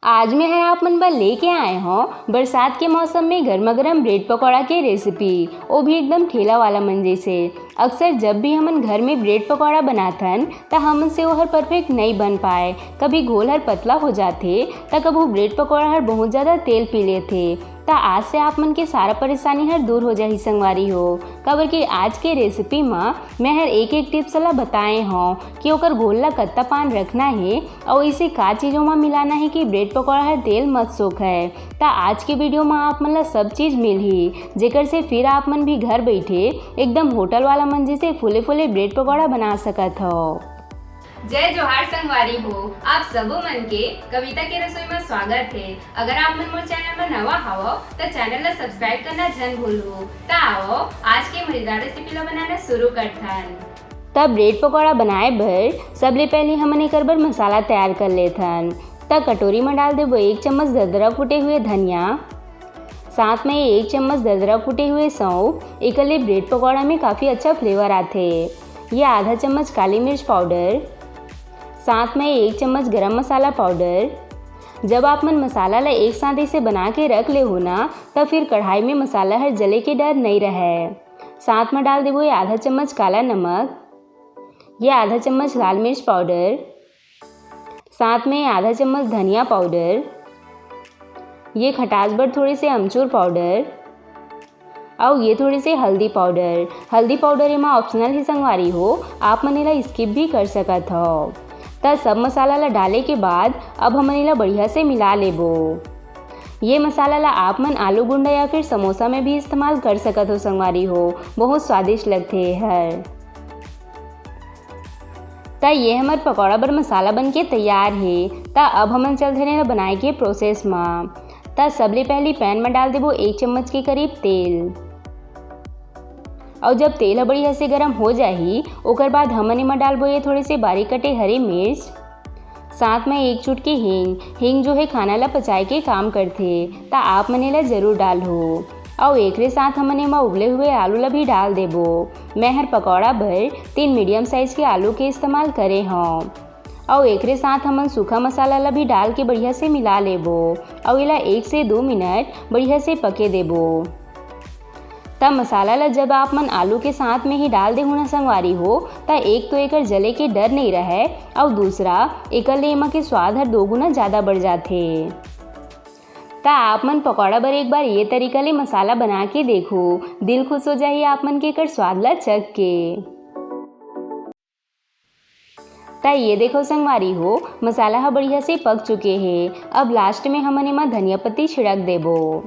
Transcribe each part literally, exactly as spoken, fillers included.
आज मैं ह आप मन बर लेके आए हौं बरसात के मौसम में गर्मा गर्म ब्रेड पकौड़ा के रेसिपी, वो भी एकदम ठेला वाला मन जैसे। अक्सर जब भी हमन घर में ब्रेड पकौड़ा बनाथन, त हमन से ओहर परफेक्ट नइ बन पाए। कभी घोल हर पतला हो जाथे, त कभू ब्रेड पकौड़ा हर बहुत ज़्यादा तेल पी लेथे। त आज से आप मन के सारा परेशानी हर दूर हो जाही संगवारी हो, काबर कि आज के रेसिपी म मैं हर एक एक टिप्स ला बताए हौं कि ओकर घोल ला कत्ता पान रखना हे अउ इसे का चीजों म मिलाना हे कि ब्रेड पकौड़ा हर तेल मत सोखे। त आज के वीडियो म आप मन ला सब चीज मिलही, जेकर से फिर आप मन भी घर बैठे एकदम होटल वाला मन जैसे फूले फूले ब्रेड पकौड़ा बना सकत हव। जय जोहार संगवारी हो, आप सबो मन के कविता के रसोई म स्वागत हे। अगर आप मन मोर चैनल म नवा हवव, त चैनल ला सब्सक्राइब करना झन भूलहू। त आवव, आज के मजेदार रेसिपी ला बनाना शुरू करथन। त ब्रेड पकौड़ा बनाए बर सबले पहले हमन एकर बर मसाला तैयार कर लेथन। त कटोरी म डाल देबो एक चम्मच दरदरा कूटे हुए धनिया, साथ में एक चम्मच दरदरा कूटे हुए सौंफ। एकर ले ब्रेड पकौड़ा में काफ़ी अच्छा फ्लेवर आथे। ये आधा चम्मच काली मिर्च पाउडर, साथ में एक चम्मच गरम मसाला पाउडर। जब आप मन मसाला ला एक साथ इसे बना के रख लेहू ना, त फिर कढ़ाई में मसाला हर जले के डर नइ रहय। साथ में डाल देबो ये आधा चम्मच काला नमक, ये आधा चम्मच लाल मिर्च पाउडर, साथ में आधा चम्मच धनिया पाउडर, ये खटास बर थोड़े से अमचूर पाउडर, अउ ये थोड़े से हल्दी पाउडर। हल्दी पाउडर एमा ऑप्शनल ही संगवारी हो, आप मन एला स्किप भी कर सकत हव। त सब मसाला ला डाले के बाद अब हमन एला बढ़िया से मिला लेबो। ये मसाला ला आप मन आलू गुंडा या फिर समोसा में भी इस्तेमाल कर सकत हो संगवारी हो, बहुत स्वादिष्ट लगथे ये हर। त ये हमर पकौड़ा बर मसाला बन के तैयार हे। त अब हमन चलथन एला बनाए के प्रोसेस म। त सबले पहली पैन म डाल देबो एक चम्मच के करीब तेल, अउ जब तेल ह बढ़िया से गरम हो जाही, ओकर बाद हमन एमा डालबो ये थोड़े से बारीक कटे हरी मिर्च, साथ में एक चुटकी हींग। हींग जो है खाना ला पचाए के काम करथे, त आप मन एला जरूर डालहू। अउ एकरे साथ हमन एमा उबले हुए आलू ला भी डाल देबो। मैं हर पकौड़ा बर तीन मीडियम साइज के आलू के इस्तेमाल करे हौं। अउ एकरे साथ हमन सूखा मसाला ला भी डाल के बढ़िया से मिला लेबो। अउ एला एक से दो मिनट बढ़िया से पके देबो। त मसाला ला जब आप मन आलू के साथ में ही डाल देहू ना संगवारी हो, त एक तो एकर जले के डर नइ रहय, अउ दूसरा एकर ले एमा के स्वाद हर दो गुना ज़्यादा बढ़ जाथे। त आप मन पकौड़ा बर एक बार ये तरीका ले मसाला बना के देखो, दिल खुश हो जाही आप मन के एकर स्वाद ला चख के। त ये देखो संगवारी हो, मसाला ह बढ़िया से पक चुके हे। अब लास्ट में हमन एमा धनिया पत्ती छिड़क देबो।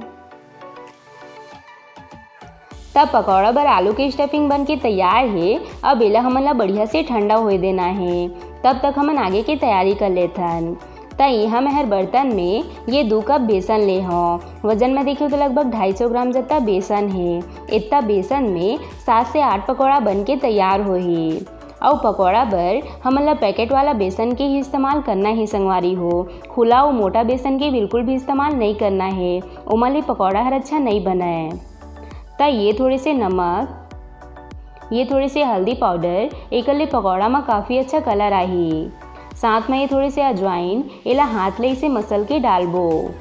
त पकौड़ा बर आलू के स्टफिंग बन के तैयार हे। अब एला हमन ला बढ़िया से ठंडा होए देना हे, तब तक हमन आगे के तैयारी कर लेथन। त इहाँ मैं हर बर्तन में ये दू कप बेसन ले हौं। वजन में देखियो तो लगभग ढाई सौ ग्राम जत्ता बेसन हे। इतना बेसन में सात से आठ पकौड़ा बन के तैयार होही। अउ पकौड़ा बर हमन ला पैकेट वाला बेसन के ही इस्तेमाल करना हे संगवारी हो। खुला अउ मोटा बेसन के बिल्कुल भी इस्तेमाल नइ करना हे, ओमा ले पकौड़ा हर अच्छा नइ बनय। त ये थोड़े से नमक, ये थोड़े से हल्दी पाउडर, एकर ले पकौड़ा म काफ़ी अच्छा कलर आही। साथ में ये थोड़े से अजवाइन, एला हाथ ले इसे मसल के डालबो।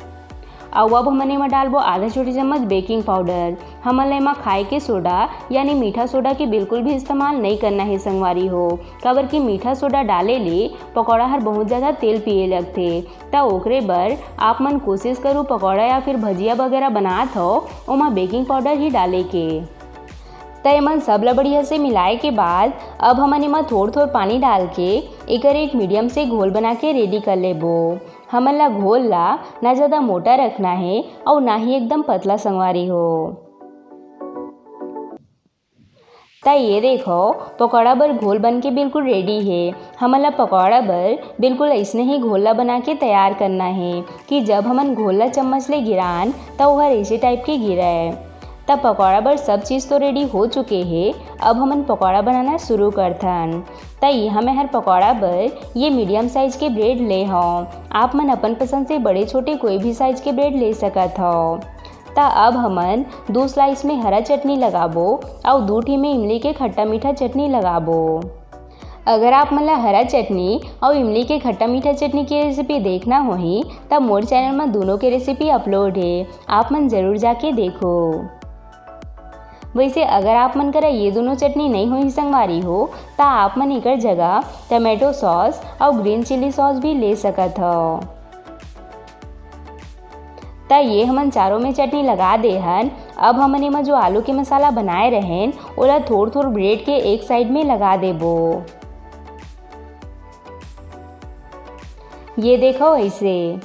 अउ अब हमन एमा डालबो आधा छोटे चम्मच बेकिंग पाउडर। हमन ला एमा खाए के सोडा यानी मीठा सोडा के बिल्कुल भी इस्तेमाल नइ करना हे संगवारी हो, काबर कि मीठा सोडा डाले ले पकौड़ा हर बहुत ज़्यादा तेल पिए लगथे। त ओकरे बर आप मन कोशिश करू पकौड़ा या फिर भजिया वगैरह बनात हो, ओमा बेकिंग पाउडर ही डाले के। त एमन सब ला बढ़िया से मिलाए के बाद अब हमन एमा थोड़ थोड़ पानी डाल के एकर एक मीडियम से घोल बना के रेडी कर लेबो। हमन ला घोल ला ना ज़्यादा मोटा रखना हे अउ ना ही एकदम पतला संगवारी हो। त ये देखो, पकौड़ा बर घोल बन के बिल्कुल रेडी हे। हमन ला पकौड़ा बर बिल्कुल अइसने ही घोल ला बना के तैयार करना हे कि जब हमन घोल ला चम्मच ले गिरान, त ओहर ऐसे टाइप के गिरय। त पकौड़ा बर सब चीज़ तो रेडी हो चुके हे। अब हमन पकौड़ा बनाना शुरू करथन। त इहाँ मैं हर पकौड़ा बर ये मीडियम साइज के ब्रेड ले हौं। आप मन अपन पसंद से बड़े छोटे कोई भी साइज के ब्रेड ले सकत हव। त अब हमन दू स्लाइस में हरा चटनी लगाबो अउ दू ठी में इमली के खट्टा मीठा चटनी लगाबो। अगर आप मन ला हरा चटनी अउ इमली के खट्टा मीठा चटनी के रेसिपी देखना होही, त मोर चैनल म दूनों के रेसिपी अपलोड हे, आप मन जरूर जाके देखो। वैसे अगर आप मन करा ये दूनों चटनी नइ होही संगवारी हो, त आप मन एकर जगह टमाटो सॉस अउ ग्रीन चिली सॉस भी ले सकत हव। त ये हमन चारों में चटनी लगा दे हन। अब हमन एमा जो आलू के मसाला बनाए रहेन, ओला थोर-थोर ब्रेड के एक साइड में लगा देबो। ये देखो ऐसे।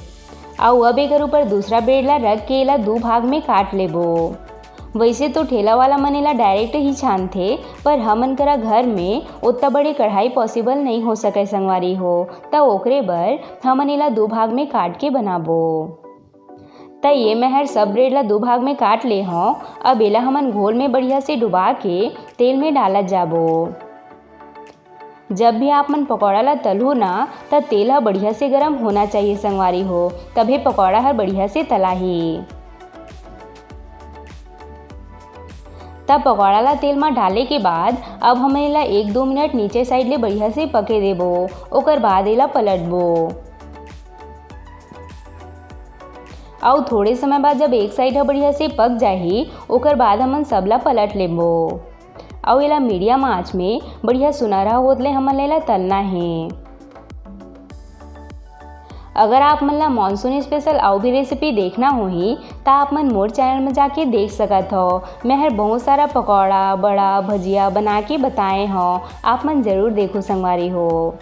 अउ अब एकर ऊपर दूसरा ब्रेड ला रख के एला दू भाग में काट लेबो। वैसे तो ठेला वाला मन एला डायरेक्ट ही छानथे, पर हमन करा घर में ओत्ता बड़े कढ़ाई पॉसिबल नइ हो सके संगवारी हो, त ओकरे बर हमन एला दू भाग में काट के बनाबो। त ये मैं हर सब ब्रेड ला दू भाग में काट ले हौं। अब एला हमन घोल में बढ़िया से डुबा के तेल में डालत जाबो। जब भी आप मन पकौड़ा ला तलहू ना, त तेल ह बढ़िया से गरम होना चाहिए संगवारी हो, तभे पकौड़ा हर बढ़िया से तलाही। तब पकौड़ा ला तेल मा डाले के बाद अब हम एला एक दो मिनट नीचे साइड ले बढ़िया से पके देबो। ओकर बाद एला पलटबो। अउ थोड़े समय बाद जब एक साइड ह बढ़िया से पक जाही, ओकर बाद हमन सबला पलट लेबो। अउ एला मीडियम आंच में बढ़िया सुनहरा होत ले हमन ला एला तलना हे। अगर आप मन ला मानसून स्पेशल अउ भी रेसिपी देखना होही, त आप मन मोर चैनल में जाके देख सकत हव। मैं हर बहुत सारा पकौड़ा, बड़ा, भजिया बना के बताए हव, आप मन जरूर देखो संगवारी हो।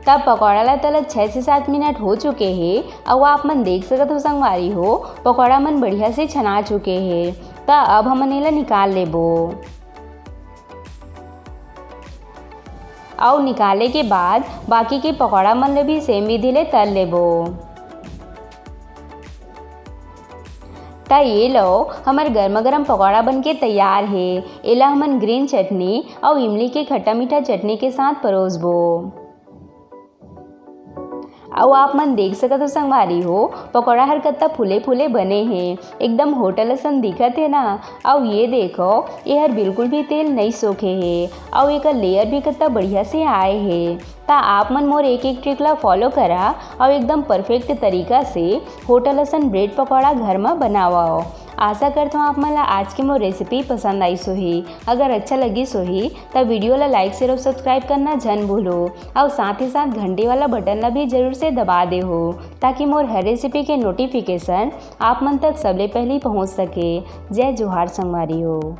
तब पकौड़ा ला तलत छः से सात मिनट हो चुके हे, अउ आप मन देख सकत हो संगवारी हो, पकौड़ा मन बढ़िया से छना चुके हे। त अब हमन एला निकाल लेबो। अउ निकाले के बाद बाकी के पकौड़ा मन ल भी सेम विधि ले तल लेबो। त ये लो, हमर गरमा गरम पकौड़ा बन के तैयार हे। एला हमन ग्रीन चटनी अउ इमली के खट्टा मीठा चटनी के साथ परोसबो। अउ आप मन देख सकत हो संगवारी हो, पकौड़ा हर कत्ता फूले फूले बने हे, एकदम होटल असन दिखत हे ना। अउ ये देखो, ये हर बिल्कुल भी तेल नइ सोखे हे, अउ एकर लेयर भी कत्ता बढ़िया से आए हे। त आप मन मोर एक एक ट्रिक ला फॉलो करा अउ एकदम परफेक्ट तरीका से होटल असन ब्रेड पकौड़ा घर म बनावव। आशा करथों आप मन ला आज के मोर रेसिपी पसंद आइस होही। अगर अच्छा लगिस होही त वीडियो ला लाइक, शेयर अउ सब्सक्राइब करना झन भूलो, अउ साथ ही साथ घंटी वाला बटन ला भी जरूर से दबा देहो, ताकि मोर हर रेसिपी के नोटिफिकेशन आप मन तक सबले पहली पहुंच सके। जय जोहार संगवारी हो।